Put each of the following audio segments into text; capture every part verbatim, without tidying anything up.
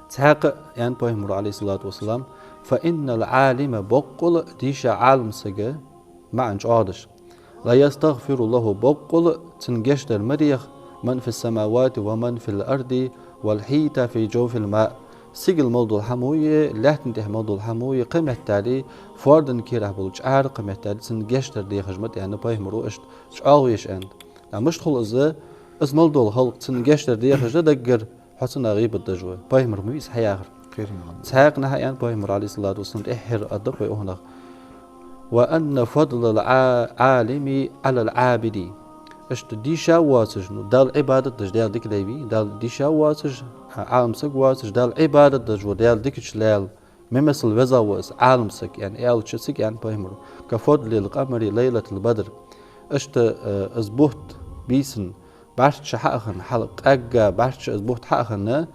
Цхьаькха а аьннад пайхамара, عليه الصلاة والسلام: فإن العالم, боккъала а дийша Ӏалам саг, маӀан чӀоагӀдеш, ليستغفر له, боккъала а цунна гешт дар ма дех, من في السماوات ومن في الأرض والحيت في جوف الماء. Сигала мел дола хӀама а, лаьттан тӀа мел дола хӀама а, кхы меттел а, фордан кийрахь болча чӀара кхы меттел а цунна гешт дар дехаш ма да аьннад пайхамара, иштта чӀоагӀвеш аьннад. ТӀаккха мишта хул из, из мел дола халкъ цунна гешт дар дехаш да даггара, хьо цунна гӀийбат деш ва. Пайхамара ма вий из хьаяхар. Кхерам. Цхьаькха а аьннад пайхамара, عليه الصلاة والسلام, тӀеххьара а да вай укханах: وأن فضل العالم على العابد. Иштта дийша воацаш, ну, Далла Ӏибадат деш, Даьла дика деш вий, Далла дийша воацаш, Ӏалам саг воацаш, Далла Ӏибадат деш ва, Даьла дикача лаьла, мел масал веза ва из Ӏалам саг, аьнна, аьлча, цига аьннад пайхамара: كفضل القمر ليلة البدر. Иштта, э, из бутт бийсан бӀарчча хьаахана, хьалкъаьгга бӀарчча из бутт хьаахана,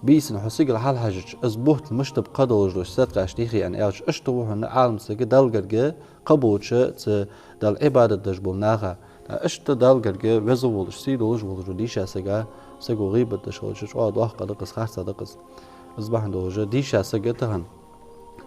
бийсан хьо сигала хьалхьежача, из бутт мишта ба кхы долаш долча садаькъашта юхе, аьнна, аьлча, иштта ва хьона Ӏалам саг Далла гарга кхы болча цу Далла Ӏибадат деш болча наха. ТӀаккха иштта Далла гарга веза волаш, сий долаш волаш ва дийша саг, саго гӀийбат деш хилча, чӀоагӀа доккха да-кх из, харц да-кх из. Из бахьан долаш дийша саг тахан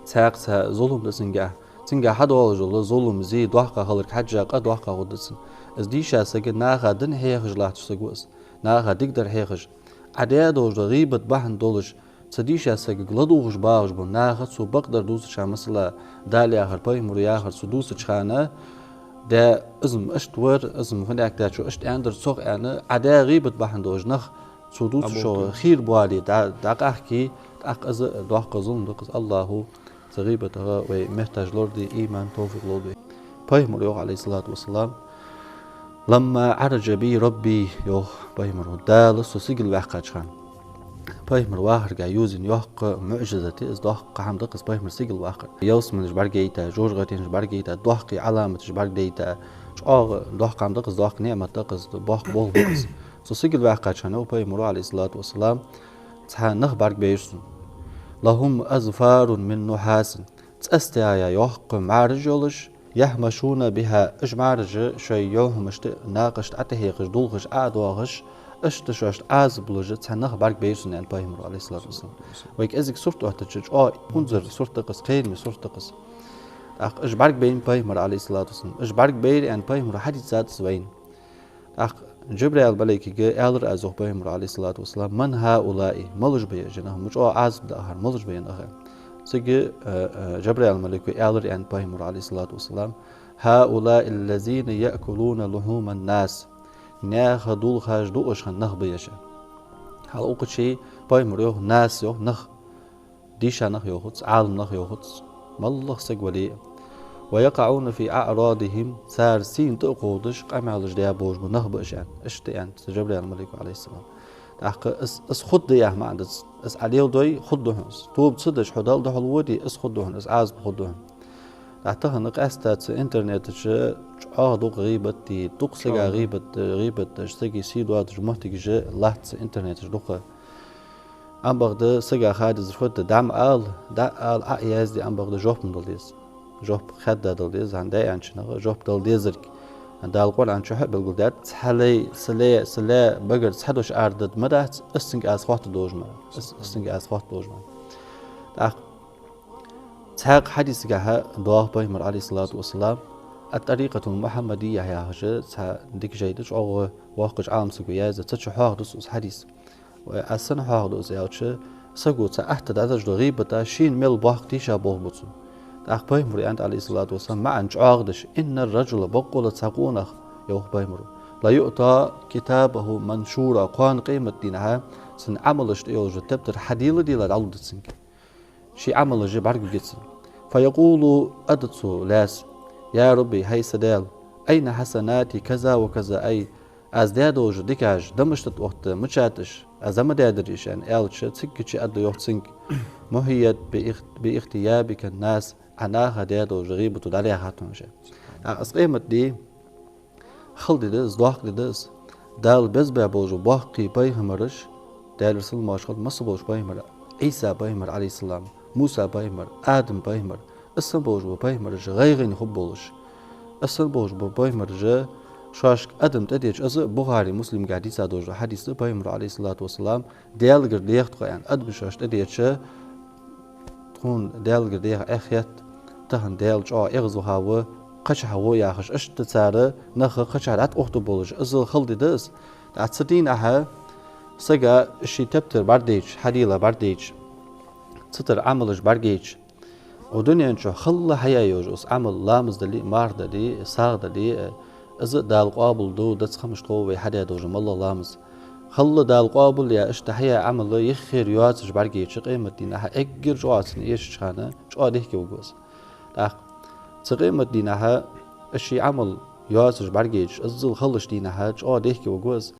цхьаькха цхьа зулам да цунгахь, цунгахь хьадоалаш дола зулам, зе доккха хиларга хьежжа, къа доккха хургда цунна. Из дийша саг наха дин хьехаш латташ саг ва из, наха дикадар хьехаш. Ӏа даь долаш дола гӀийбат бахьан долаш, цу дийша сагага ладувгӀаш багӀаш бола наха цо бакъдар дувцача хана, масала, Дала яхар, пайхамара яхар цо дувцача хана, да, из-м иштта вар, из-м фуннагӀа даьчо иштта аьннадар цох, аьнна, Ӏа даь гӀийбат бахьан долаш нах цо дувцачох хийра боале, дӀа-, дӀакъахкий, тӀаккха из доккха зулам да-кх из. АллахӀа цу гӀийбатах вай метташ лораде, иман, товфикъ лолда вайна. Пайхамара йоах, عليه الصلاة والسلام: لما عرج بي ربي, йоах пайхамара, Дала со сигала ваьккхача хана. Пайхамар вахарга ювзаенна йоккха муӀжизат я из, доккха хӀама да-кх из пайхамар сигала ваккхар. Ялсмалеш бӀаргайта, жожагӀатенаш бӀаргайта, доккхий Ӏаламаташ бӀаргадайта, чӀоагӀа доккха хӀама да-кх из, доккха ниӀмат да-кх из, боккха болх ба-кх из. Со сигала ваьккхача хана, йоах пайхамара, عليه الصلاة والسلام, цхьа нах бӀаргабайра сона. لهم أظفار من نحاس. ЦӀастаьяь йоккха мӀараш йолаш, يهمشون بها, уж мӀараш шоай йовхьамашта, накхашта ӀотӀахьекхаш, дулхаш, ӀодоагӀаш, иштта шоашта Ӏазап луш цхьа нах бӀаргабайра сона, аьннад пайхамара, عليه الصلاة والسلام. Вай кӀезига сурт оттача, чӀоагӀа унзара сурт да-кх из, кхераме сурт да-кх из. ТӀаккха уж бӀаргабайнаб пайхамара, عليه الصلاة والسلام. Уж бӀаргабайра, аьнна, пайхамара хьадийцад из вайна. ТӀаккха Джабраил малайкага аьлар аз, йоах пайхамара, عليه الصلاة والسلام: من هؤلاء؟ Малаш ба уж нах? Ма чӀоагӀа Ӏазап да-кх ер, малаш ба уж нах? Цига, э, э, Джабраил малайко аьлар, аьннад пайхамара, عليه الصلاة والسلام: هؤلاء الذين يأكلون لحوم الناس. Наьха дулхаш дуаш хинна нах ба уж. Хьалха укх чу пайхамара йоах нас, йоах нах. Дийша нах йоахац, Ӏалам нах йоахац, моллагӀа саг вале а. ويقعون في أعراضهم, цар сийна тӀа а кховдаш, къамаьлаш даь болаш бола нах ба уж, аьнна. Иштта аьннад Джабраил малайко, عليه السلام. ТӀаккха из, из хургда яха маӀан дац. Из Ӏа леладой, хургда хьона из. Тоба ца деш хьо Далла духьал воде, из хургда хьона, из Ӏазап хургда хьона. ТӀаккха тахан къаьстта цу интернета чу чӀоагӀа дукха гӀийбат де, дукха сага гӀийбат, гӀийбат деш, сага сий доадеш моттигаш латт цу интернета чу дукха. Ам бакъда сага ха дезар фуд, дӀа ма ала, дӀа а ала, Ӏа а язде, ам бакъда жоп ма дала деза. Жоп хадда дала деза, хӀана аьлча нагахь жоп дала дезарг Дала Къуръан чу хьа а белгалдаьд: цхьа лай са лай, са лай багара цхьа дош арадаргдац, из цунга аз хоаттаргдолаш ма, из, из цунга аз хоаттаргдолаш ма. ТӀаккха цхьаькха хьадисагахьа доагӀа пайхамара, عليه الصلاة والسلام, الطريقة المحمدية яхаш цхьа дика жай да, чӀоагӀа воккхача Ӏалам саго яздаь, цу чу хьоахаду цо из хьадис. Вай, аз сенна хьоахаду из аьлча, саго цхьа атта дӀадеш дола гӀийбата шийна мел боккха тийша болх бу цун. ТӀаккха пайхамара аьннад, عليه الصلاة والسلام, маӀан чӀоагӀдеш: إن الرجل, боккъала цхьа къонах, йоах пайхамара, ليؤتى كتابه منشورا, кхоана къематдийнахьа цун Ӏамалаш тӀа йолаш йола тептар хьадийла-дийла дӀалургда цунга. Ший Ӏамалаш бӀаргагургья цунна. فيقول, аргда цо лаьца: يا رب, хӀай са Даьла, أين حسنات كذا وكذا, ай, аз даь долаш дола дикаш да мишта да отта, мичад уж, аз ма даьдар уж, аьнна аьлча, цига чу аргда йоах цунга: محيت باغت-، باغتيابك الناس, Ӏа наха даь долаш дола гӀийбато дӀалаьхад хьона уж. ТӀаккха из къематди хала ди да из, доккха ди да из. Дала беза баь болаш бола боккхий пайхамараш, Даьлера салам-моаршал хилда, масса болча пайхамара, Ӏийса пайхамар, عليه السلام, Муса пайхамар, Адам пайхамар, из санна болаш бола пайхамараш гӀайгӀане хургболаш. Из санна болаш бола пайхамараш Шоашка адам тӀадеча, из Бухари, Муслимга дийца долаш дола хьадис да, Пайхамара, Ӏалайхи ссалату вассалам, Даьлагара деха тхо аьнна, адам шоашка тӀадеча, тхона Даьлагара деха Ӏехатт, тахан Даьла чӀоагӀа эгӀазваха ва, кхычахьа гӀо яхаш, иштта цар нах кхычахьа дӀатӀаухтаргболаш, иззал хала ди да из. ТӀаккха цу дийнахьа сага ший тептар бӀаргадайча, хьадийла бӀаргадайча, цу тӀара Ӏамалаш бӀаргайча, укх дунен чу хала хьаяь йолаш из Ӏамал, ламаз дале а, марха дале а, сагӀа дале а, из а Дала къоабал ду, дац хӀамаш тхов вай хьадаь долаш дола моллагӀа ламаз. Хала Дала къоабал яь, иштта хьаяь Ӏамал юххера йоацаш бӀаргайча, къематдийнахьа эггара чӀоагӀа цунна эшача хана чӀоагӀа дехке варгва из. ТӀаккха цу къематдийнахьа ший Ӏамал йоацаш бӀаргайча, иззал халача дийнахьа чӀоагӀа дехке варгва из.